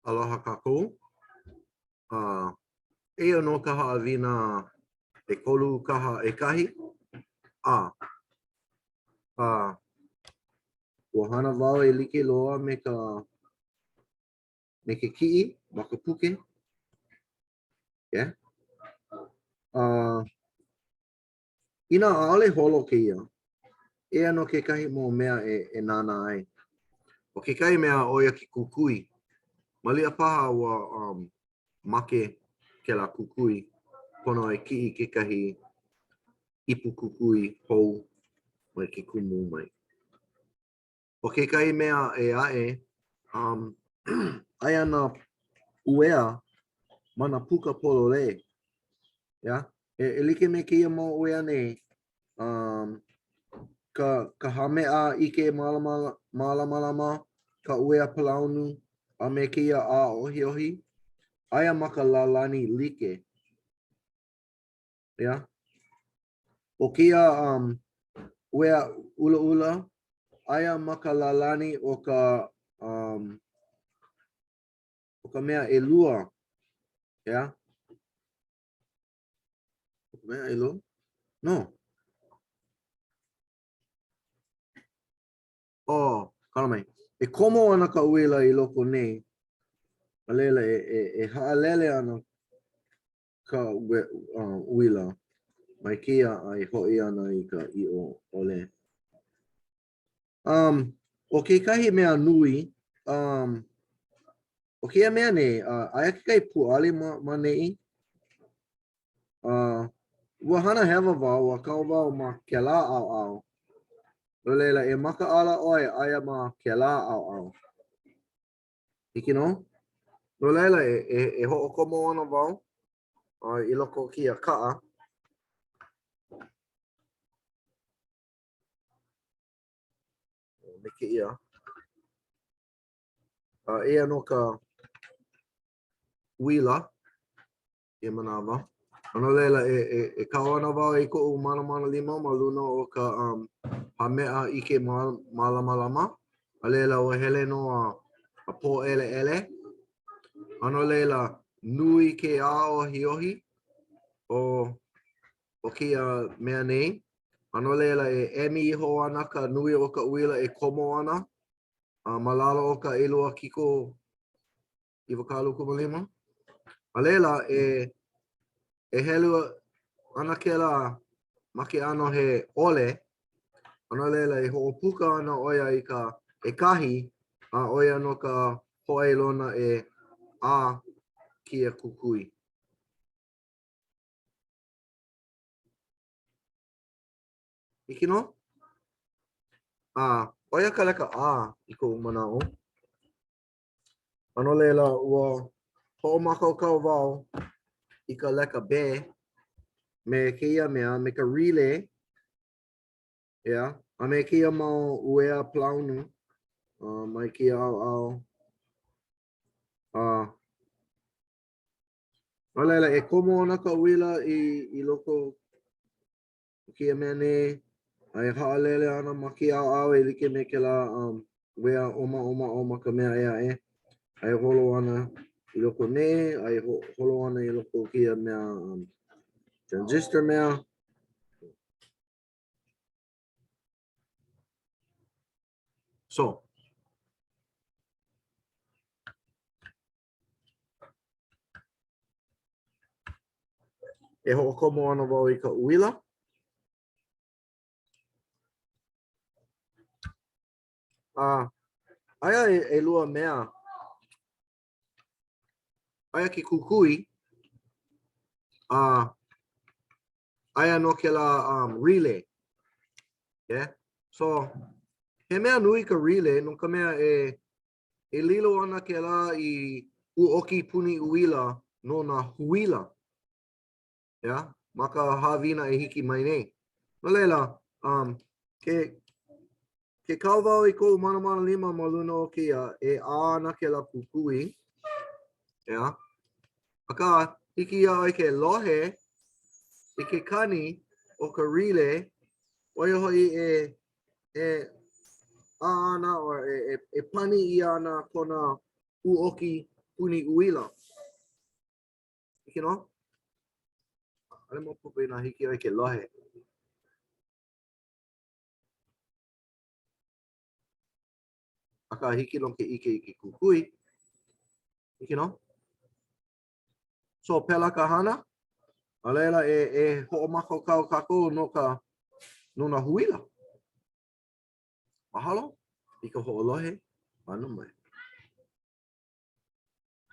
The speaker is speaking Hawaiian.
Aloha kākou. Uh, eia nō ka haʻawina ʻekolu kaha ʻekahi. A, uh, ua hana wau e like loa me ka me ke kiʻi ma ka puke. Yeah. Uh, Inā ʻaʻole holo kēia, eia nō kekahi mau mea e, e nānā ai. ʻO kekahi mea, ʻo ia ke kukui. Maliʻa paha ua um, make kēlā kukui, pono e kiʻi kekahi ipu kukui hou mai ke kumu mai. ʻO kekahi mea ʻē aʻe, um, aia nā uea ma nā puka pololei. Yeah? E, e like me kēia mau uea nei, um, ka, ka hāmeʻa ʻike mālamalama, ka uea palaunu, a me kēia ʻāohiohi, aia ma ka lālani like. Yeah? ʻO kēia um, uea ʻulaʻula, aia ma ka lālani o ka, um, o ka mea ʻelua. Yeah? O ka mea ʻelua? No. Oh, kala mai. E komo ana ka uila i loko nei, a laila e, e, e haʻalele ana ka uila mai kēia a e hoʻi ana i ka ʻiʻo ʻole. Um, ʻo kekahi mea nui, um, ʻo kēia mea nei, uh, aia kekahi pūʻali ma, ma neʻi. Uh, ua hana hewa wau, ua kau wau ma kēlā ʻaoʻao. No laila, e makaʻala ʻoe, aia ma kēlā ʻaoʻao. Hiki nō? No laila, e, e, e hoʻokomo ana wau uh, i loko o kēia kaʻa. Me kēia. Uh, eia nō ka uila. Ia manawa. A no laila, e, e, e kau ana wau i koʻu manamana lima ma luna o ka um, hāmeʻa ʻike mālamalama. A laila, ua hele nō a, a pōʻeleʻele. A no laila, nui ke ʻāohiohi o, o kēia mea nei. A no laila, e emi iho ana ka nui o ka uila e komo ana a ma lalo o ka ʻelua kiko 25. A laila, e, e helu ana kēlā ma ke ʻano he ʻole, a no laila, e hoʻopuka ana ʻo ia i ka ʻekahi, a ʻo ia nō ka hōʻailona e ʻā kēia kukui. Hiki nō? A, ʻo ia ka leka ʻA i koʻu manaʻo. A no laila, ua hoʻomākaukau wau i ka leka B me kēia mea, me ka relay, yeah, a me kēia mau uea palaunu uh, mai kēia ʻaoʻao. Uh, no laila, e komo ana ka uila i, i loko o kēia mea nei, a e haʻalele ana ma kēia ʻaoʻao e like me kēlā um, uea ʻōmaʻomaʻo ma ka mea ʻē aʻe, a e holo ana i loko nei, a e holo ana i loko o kēia mea um, transistor mea. So, E hoʻokomo ana wau i ka uila. A aia ʻelua mea. Aia ke kukui, a aia nō kēlā um, relay. Yeah? So, he mea nui ka relay no ka mea e E lilo ana kēlā i ʻuʻoki puni uila no nā huila, ʻeā, ma ka haʻawina e hiki mai nei. No laila, um, ke, ke kau wau i koʻu manamana lima ma luna o kēia, e ʻā ana kēlā kukui, ʻeā. Akā, hiki iā ʻoe ke lohe i ke kani o ka relay, ʻo ia hoʻi e e ʻā ana or e, e, e pani ʻia ana kona ʻuʻoki. Puni uila. Hiki nō? ʻAʻole maopopo inā hiki ʻoe ke lohe. Akā, hiki nō ke ʻike i ke kukui. Hiki nō? So, pēlā ka hana. A laila, e, e hoʻomākaukau kākou no ka, no nā huila. Mahalo i ka hoʻolohe ʻana mai.